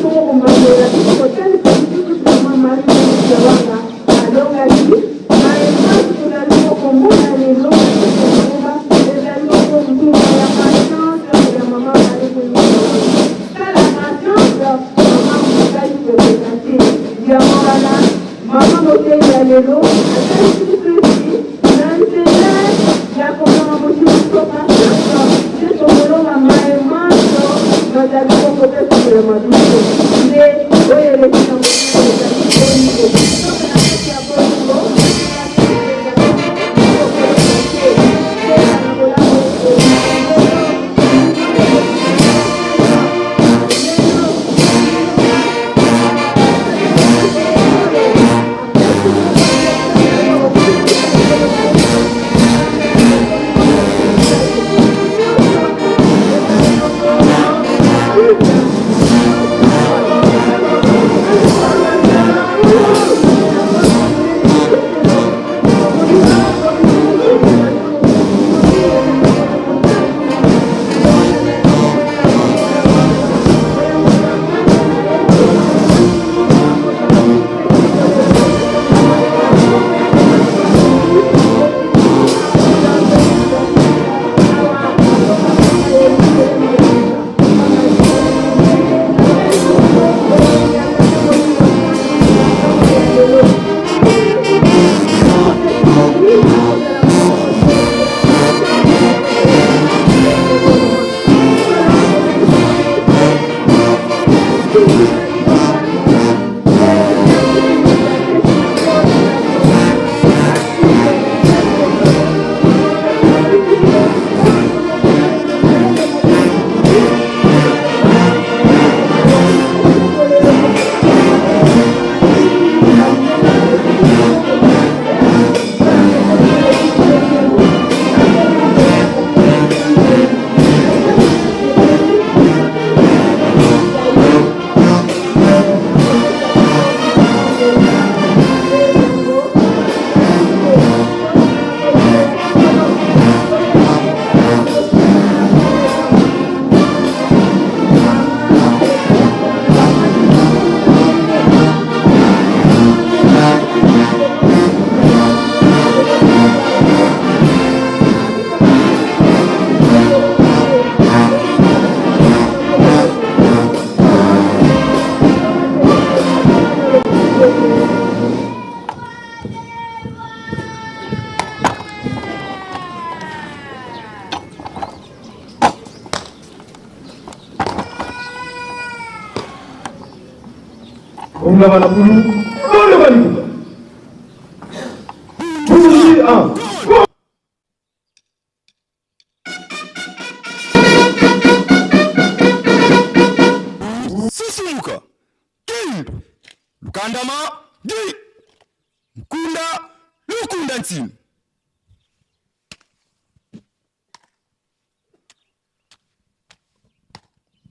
bongo komandola biso, kotalisa biso soki Mama Marie Louise Kiawanga alongaki. Maye manso tozali bongo komona lelo na kati ya lingomba ezali bongo mbuma ya patience ya Mama Marie Louise Kiawanga. Tala patience mama mosali koleka te. Yango wana mama moteyi ya lelo atalisi biso ete na nzela ya kokanga motindo patience nde tokolonga maye manso mazali kopesamelama biso. Nde oyo eleki na motuya ezali bolingo. Soki na kati ya bolingo, Susumuka Kindu Lukandama Di Nkunda Lukunda Ntsimi.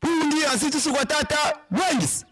Pundi ansitu kwa tata Lwengisi.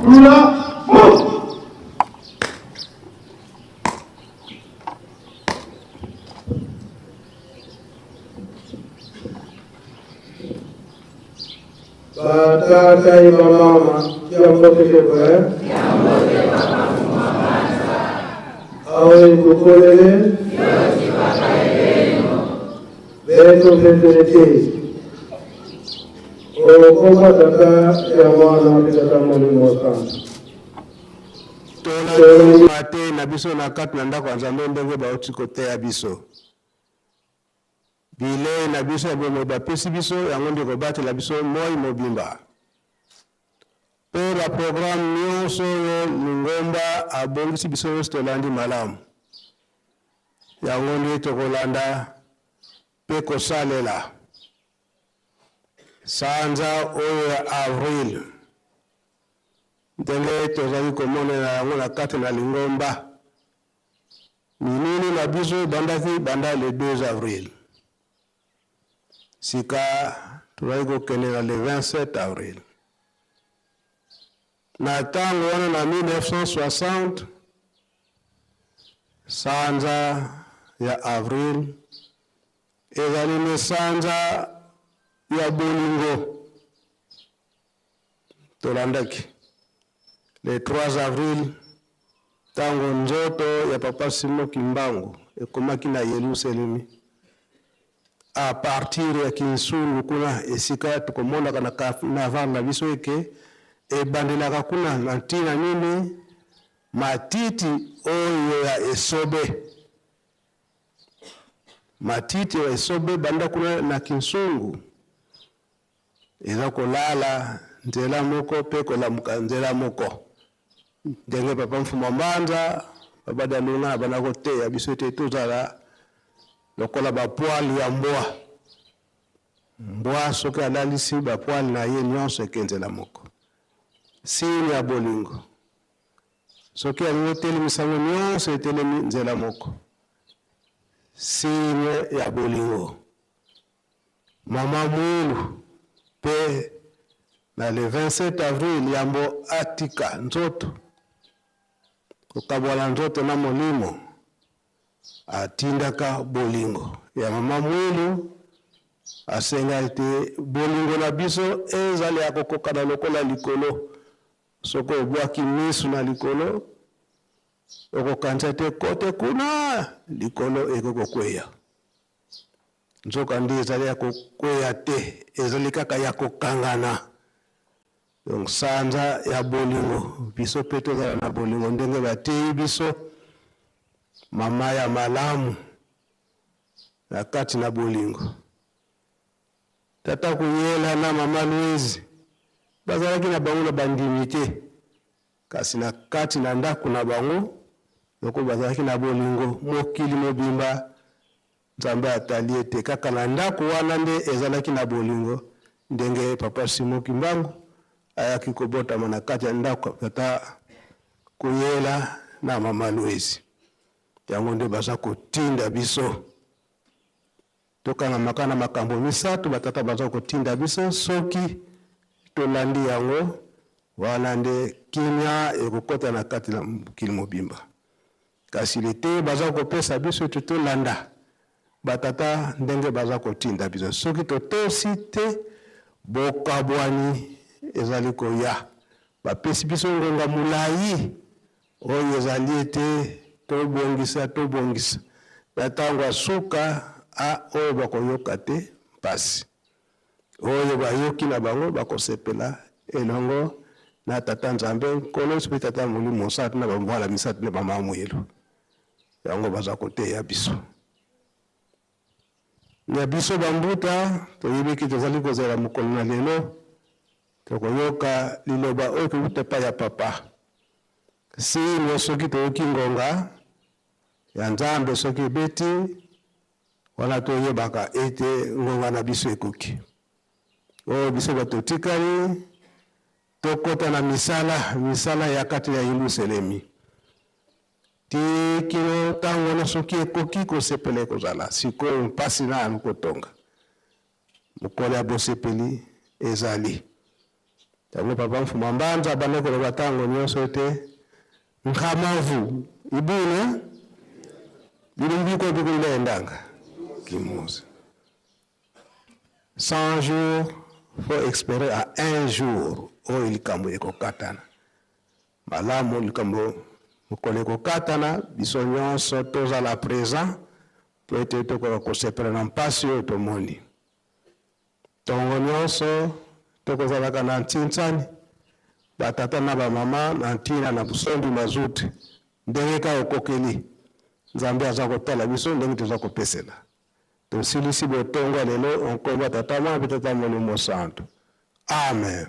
Lula, move! Batata ye bamama, kiambote kekwe. Awe kukolele beto betele te okoma tata ya mwana mpe tata molimo santu. Tolandi mateyi na biso na kati na ndako ya Nzambe ndenge bauti koteya biso. Bilei na biso ya bomoi bapesi biso yango nde ekobatela biso moi mobimba. Mpe ba programme nionso oyo lingomba abongisi biso nionso tolandi malamu. Yango nde tokolanda mpe kosalela. Sanza oyo ya Avril, ndenge tozali komonela yango na kati na lingomba, milulu na biso ebandaki banda le 2 avril. Sika tozali kokende na le 27 avril. Na tango wana na 1960, sanza ya avril ezali nde sanza ya bolingo. Tolandaki le 3 avril tango nzoto ya Papa Simon Kimbangu ekomaki na Yeluselemi a partir ya Kinsungu kuna esika tokomonaka na carnaval na biso eke ebandelaka kuna na ntina nini matiti oyo ya esobe matiti ya esobe banda kuna na Kinsungu Eza kolala nzela moko pe kolamuka nzela moko. Ndenge papa Mfumua Mbanza, papa Dialungana abanda koteya biso ete tozala lokola ba poils ya mbwa. Mbwa soki alalisi ba poils na ye nionso eke nzela moko. Signe ya bolingo. Soki alingi otelemisa yango nionso etelemi nzela moko. Signe ya bolingo. Maman Muilu pe na le 27 avril yambo atika nzoto, kokabwana nzoto na molimo, atindaka bolingo ya Maman Muilu, asenga ete bolingo na biso ezala ya kokokana lokola likolo, soki obwaki misu na likolo, okokanisa te kote kuna likolo ekoki kokweya. Nzokande ezali ya kokweya te, ezali kaka ya kokangana. Donc sanza ya bolingo, biso pe tozala na bolingo ndenge bateyi biso, mama ya malamu na kati na bolingo. Tata Kuyela na mama Luezi bazalaki na bango na bandimi te, Kasi na kati na ndako na bango, lokola bazalaki na bolingo mokili mobimba, Nzambe atali ete kaka na ndako wana nde ezalaki na bolingo, ndenge Papa Simon Kimbangu ayaki kobotama na kati ya ndako ya Tata Kuyela na Mama Luezi. Yango nde baza kotinda biso Tokangamaka na makambo misatu ba tata baza kotinda biso, soki tolandi yango, wana nde kimia ekokota na kati na mokili mobimba. Kasi liteyi baza kopesa biso ete tolanda ba tata ndenge baza kotinda biso, soki totosi te, bokabwani ezali koya. Bapesi biso ngonga molayi Oyo ezali ete tobongisa, tobongisa. Na tango ya suka, a oyo bakoyoka te mpasi. Oyo bayoki na bango bakosepela elongo na Tata Nzambe, Nkolo Yesu mpe Tata Molimo Mosantu na bambwala misatu na bamama mwilu. Yango baza koteya biso. Na biso bambuta, toyebi ete tozali kozela mokolo na lelo. Tokoyoka liloba oyo ekowuta epai ya Papa. Signe soki toyoki ngonga ya Nzambe soki ebeti, wana toyebaka ete ngonga na biso ekoki. Oyo biso bato totikali, tokota na misala, misala ya kati ya Yelusalemi. Tii kino ntango wana soki ekoki, kosepela ekozala. Sikoyo mpasi nanu kotonga. Mokolo ya bosepeli ezali. Yango papa Mfuma Mbanza abandaki koloba tango nionso ete Nkhamavu ibune bilumbu biko bikulila endanga kimuzi. 100 jours faut experer à un jour oyo likambo ekokatana. Malamu likambo. Mokolo ekokatana, biso nyonso tozala present mpo ete tokoka kosepela na mpasi oyo tomoni. Ntongo nyonso tokozalaka na ntintsani, batata na bamama, na ntina na bosombi mazout, ndenge kaka okokeli. Nzambe aza kotala biso ndenge toza kopesela. Tosilisi botongo ya lelo o nkombo ya Tata, Mwana mpe Tata Molimo Santu. Amen.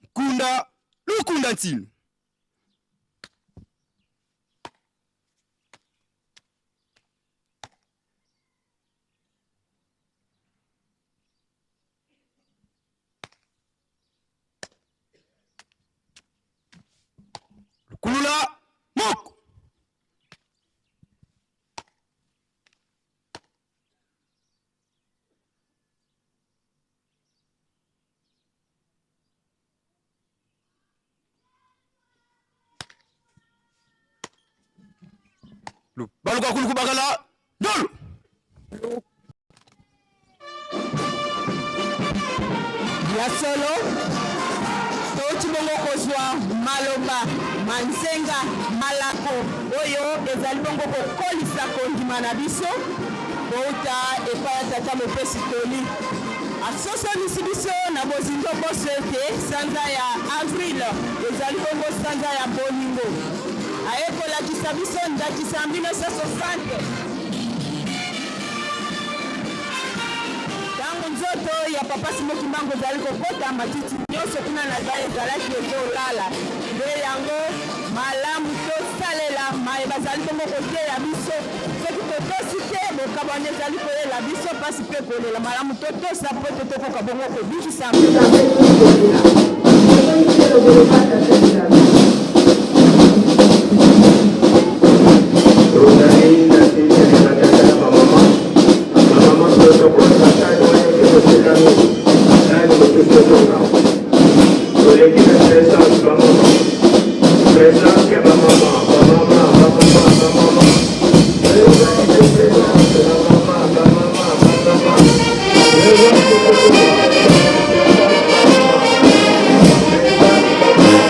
Nkunda lukunda ntinu. Lukulula moko. Baluka kuluku bakala dolo. Ya solo, touti bongo kozwa maloba manzenga malako oyo ezali bongo kokolisa kondima na biso kouta epai ya Tata Mopesi Toli. Asosolisi biso na bozindo bonso ete sanza ya Avril ezali bongo sanza ya bolingo. Aye kolakisa biso ndakisa ya 1960 ntango nzoto ya Papa Simon Kimbangu ezali kokota matiti nyonso kuna na zai ezalaki ezolala. Nde yango malamu tosalela maye bazali bongo koteya biso. Soki totosi te, bokabwani ezali koyela biso mpasi mpe kolela. Malamu totosa mpo ete tokoka bongo kobikisa. Tozali na ntina ya batata na bamama, bamama protocole basali wana ete koseka mingi nani mosusu ozonga. Toleki na presence bamama, presence ya bamama, bamama, bamama, bamama. Toyokani te presence bamama, bamama, bamama. Présence bamama.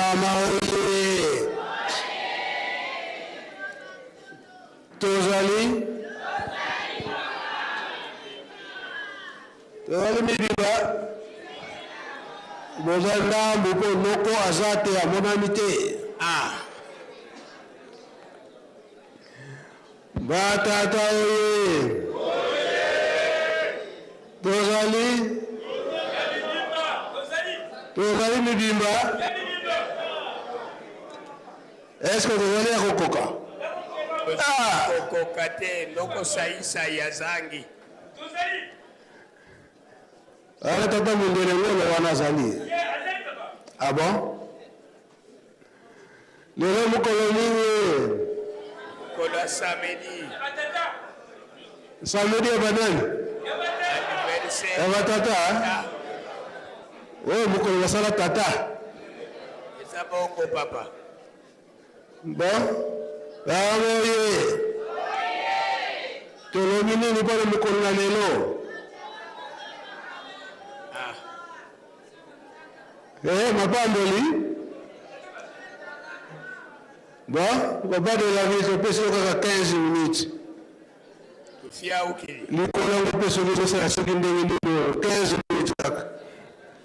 Bamama oye! Tozali tozali mibimba boza ndambu mpo noko aza te amonani te. Ah. Batata oye! Tozali tozali mibimba. Est-ce que tozali ya kokoka? Ah! Kokoka te, noko saisai azangi. Ala tata mondele ngolo wana azali. Ah bon? Lelo mokolo nini? Mokolo ya samedi. Samedi ya banani? Anniversaire. Ya batata. Oyo mokolo basala tata. Eza bongo papa. Bon, baboye. Tolobi nini mpo na mokolo na lelo? Ah. Eh, mapamboli. Bon, papa de la vie, topesi yo kaka 15 minutes. Tofiaukili. Likolo yango mpe soki ezosala soki ndenge nini oyo 15 minutes kaka.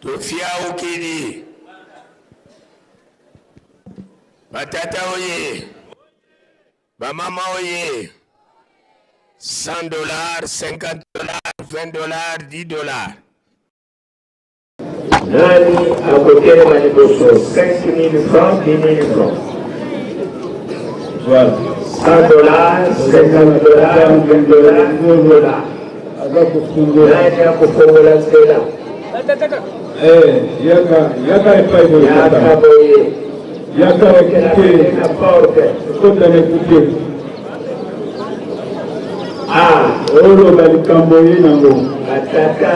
Tofiaukili. Batata oye. Bamama oye. 100 dollars, 50 dollars, 20 dollars, 10 dollars. Nani akotelema liboso 5000 francs, 10000 francs. Voilà. 100 dollars, 50 dollars, 20 dollars, 10 dollars. Aza kofungola. Nani akofongola nzela? Eh, yaka, yaka epai boye. Yaka boye. Yaka ekuke. Na porte. Ekota na ekuke. Ah, Oloba likambo ye nango. Batata,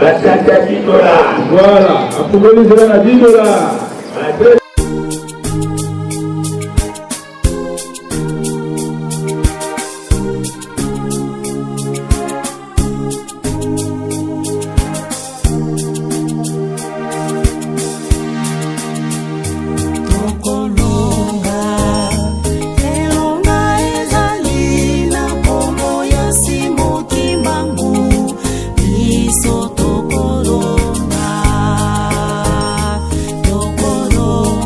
batata 10 dollars. Voilà, afungoli nzela na 10 dollars. Tokolonga, elonga ezali na kombo ya Simon Kimbangu, biso tokolonga, tokolonga.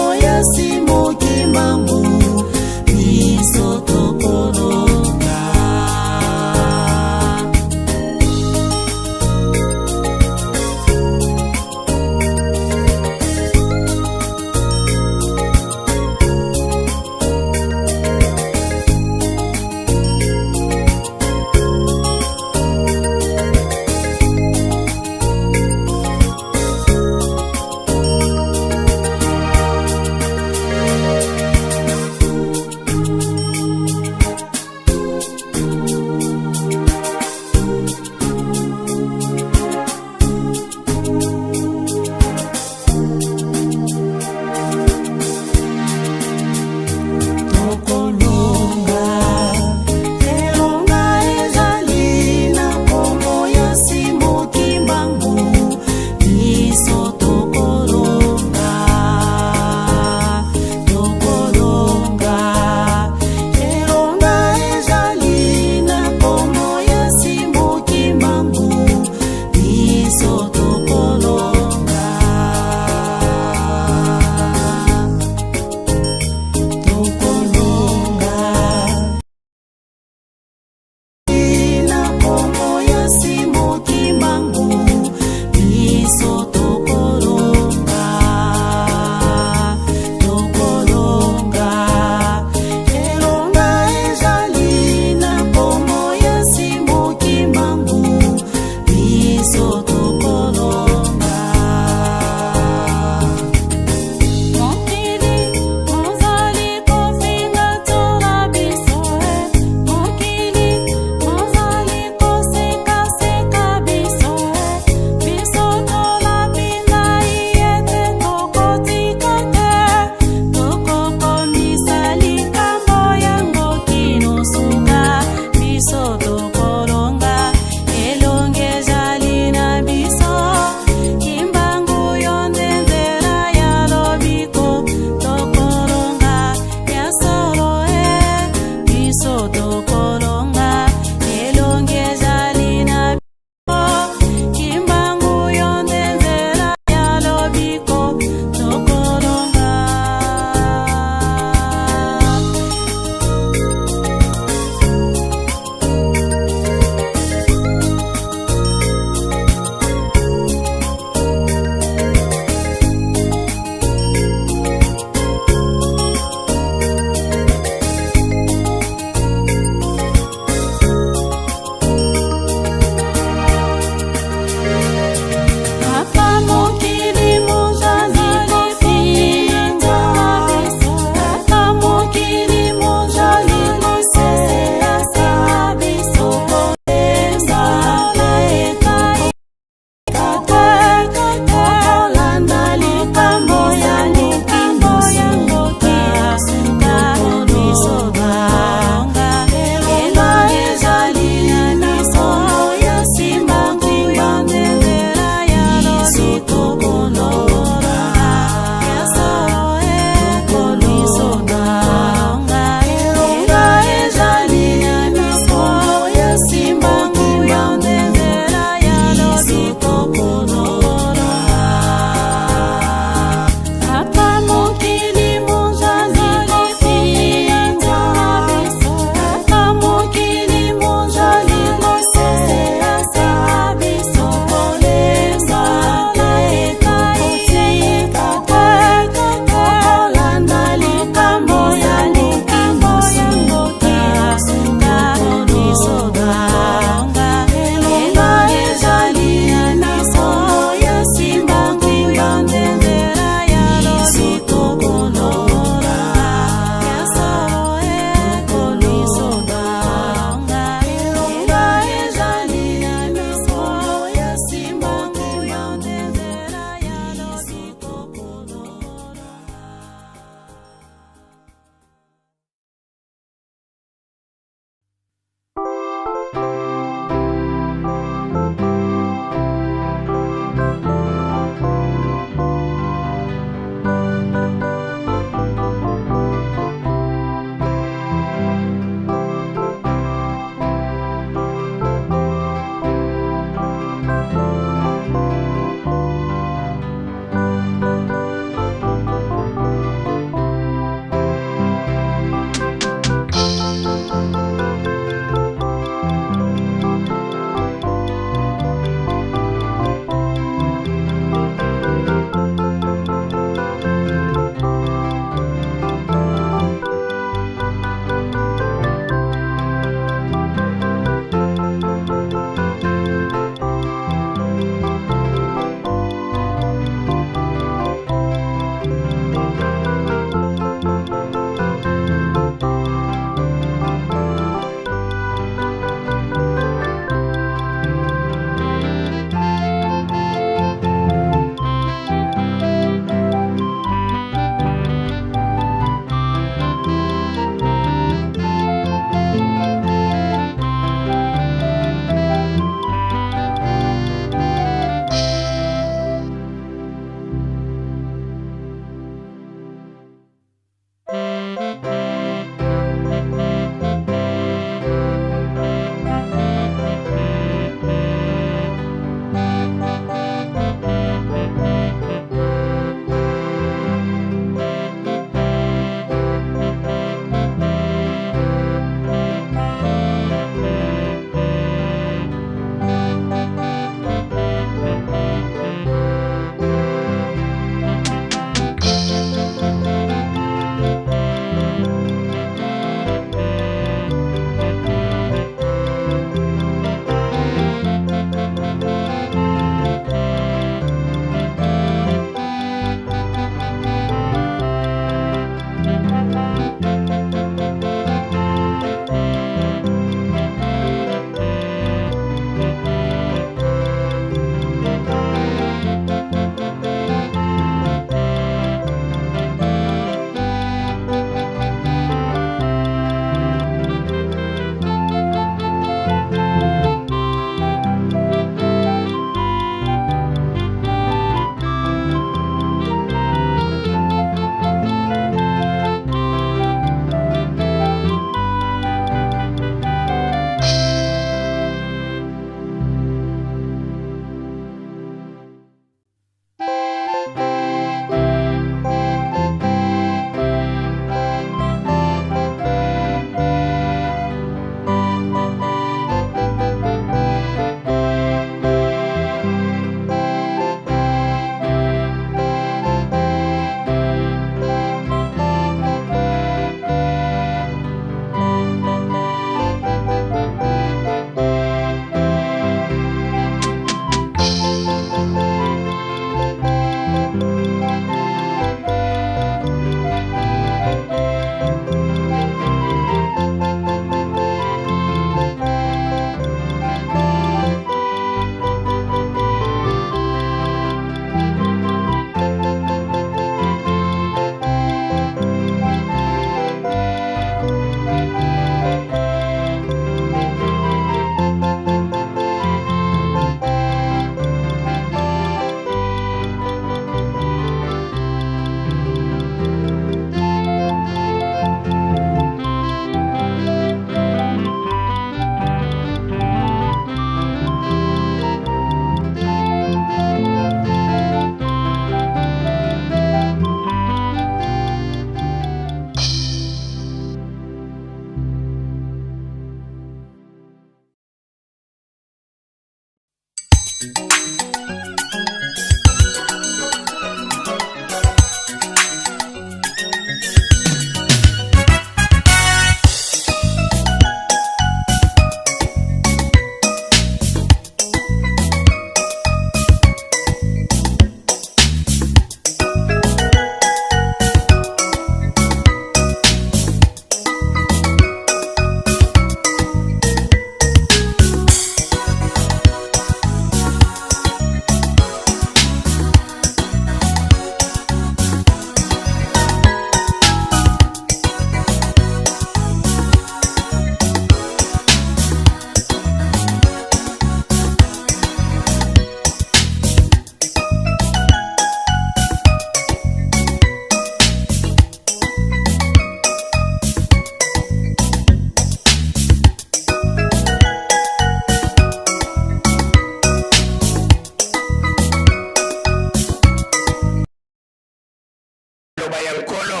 Loba ya Nkolo.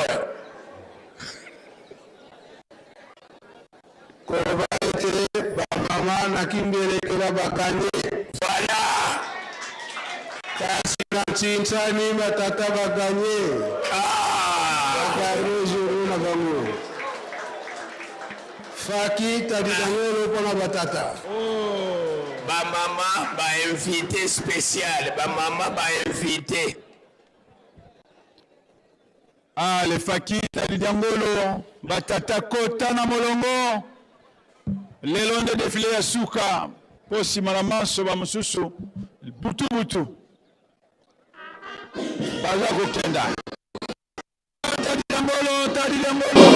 Koloba ete bamama na Kimbelekela bakani. Voilà. Kasi na Ntshintshani batata baganye. Ah. Bagarde journée na bango. Faki Tadidangolo mpo na batata. Ba mama ba invité spécial, ba mama ba invité. Ah, le Faki Tadidiangolo, batata kota na molongo. Lelo nde defile ya suka mpo nsima na manso bamosusu butu butu baza kokenda. Tadidiangolo, Tadidiangolo.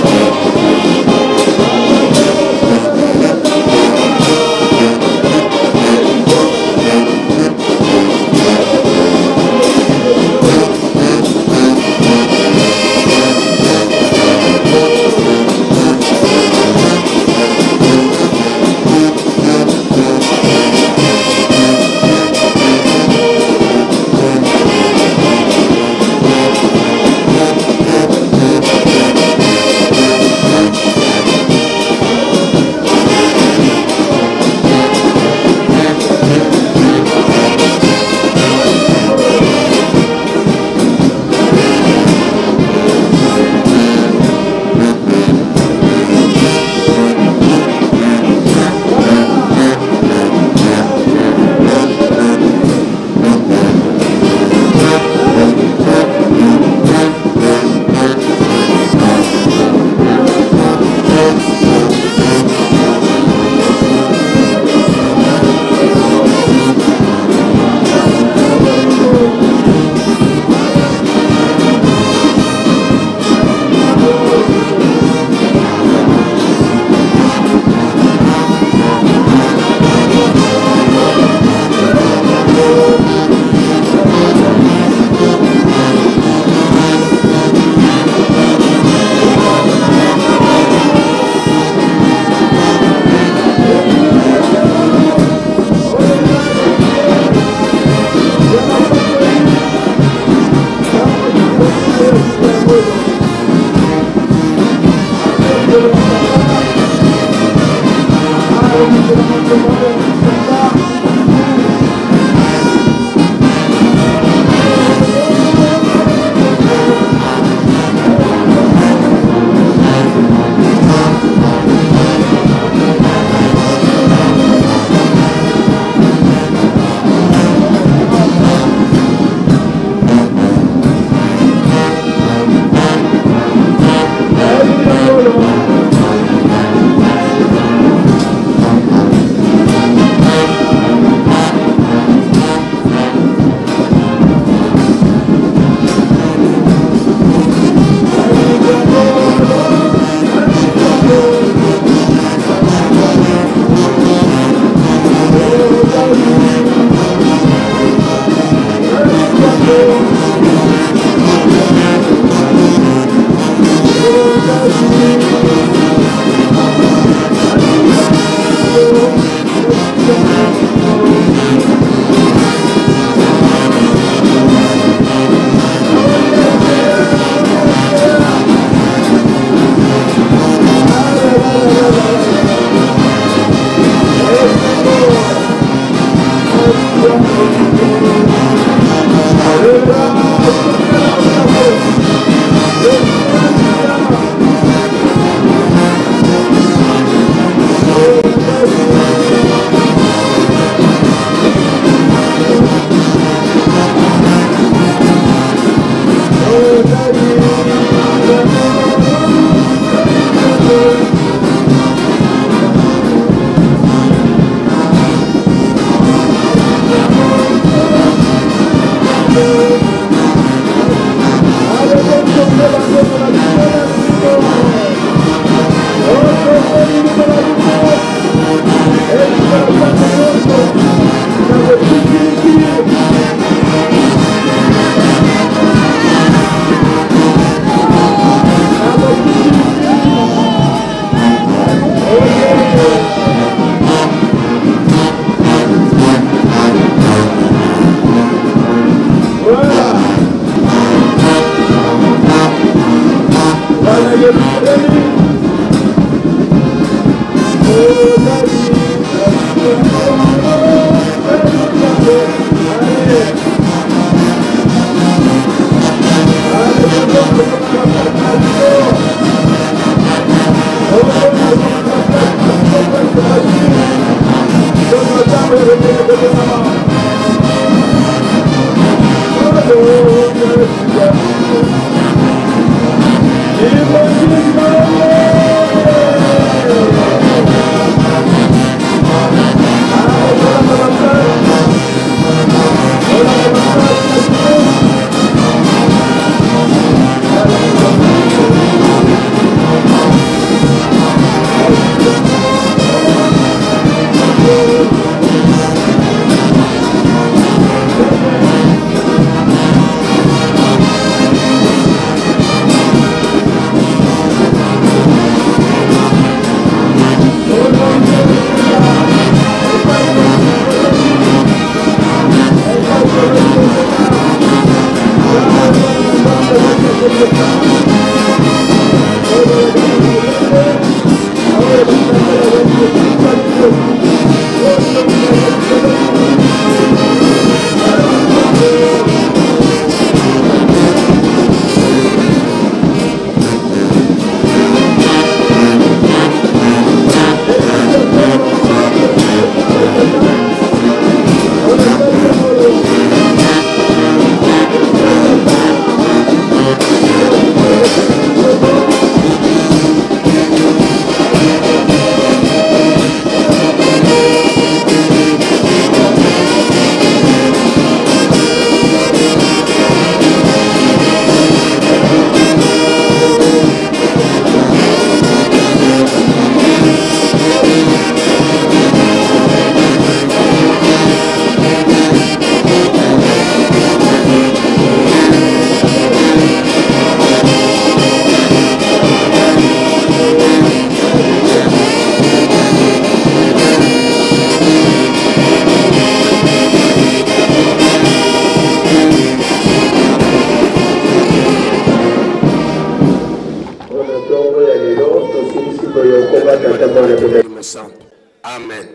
Lokoba Tata Mwana mpe Molimo Santu. Amen.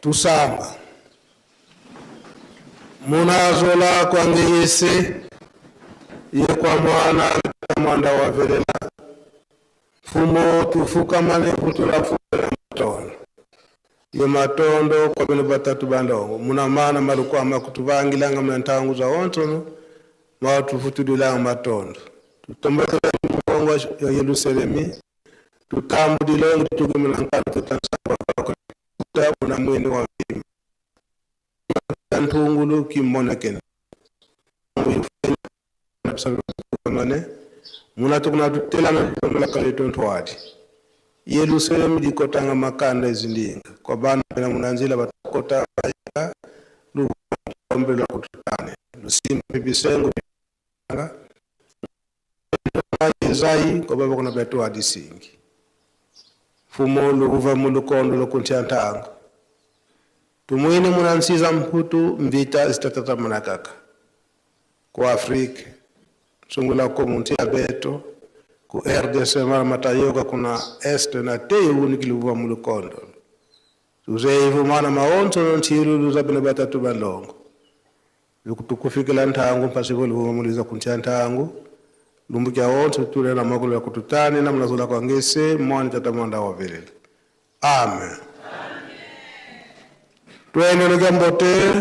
Tusamba. Munazola kwange yese ye kwa mwana mwanda wa velela fumo tufukamane kutula fumela matondo ye matondo kwa bino batatu bandongo muna mana malukwama kutuvangilanga muna ntangu za ontono mawatufutulilanga matondo tutombatela mukongo ya Yerusalemi tutambulilongo tutukimuna nkalo tutansamba muna mwene wa mpima ntungulu kimonekene mane muna tukuna tutelana tutomela kale tontwadi Yerusalemu dikotanga makanda ezindinga kwa bana pena munanzila batakota ya lukombe lwa kututane lusimba bisengo ezai kwa baba kuna betu adisingi fumo lukuva mulukondo lokuntia ntango tumwine munansiza mputu mvita zitatata munakaka ku Afrika sungula ko munti ya beto ku RDC mara matayoka kuna est na te unikilivuva mulukondo tuzeivu mana maonso nontsilu luzabene batatu balongo lukutukufikila ntangu mpasivo luvuva muliza kuntia ntangu lumbukya onso tule na makulu ya kututani na mnazola kwa ngese mwani tata mwanda wa velele amen. Twende lugambote.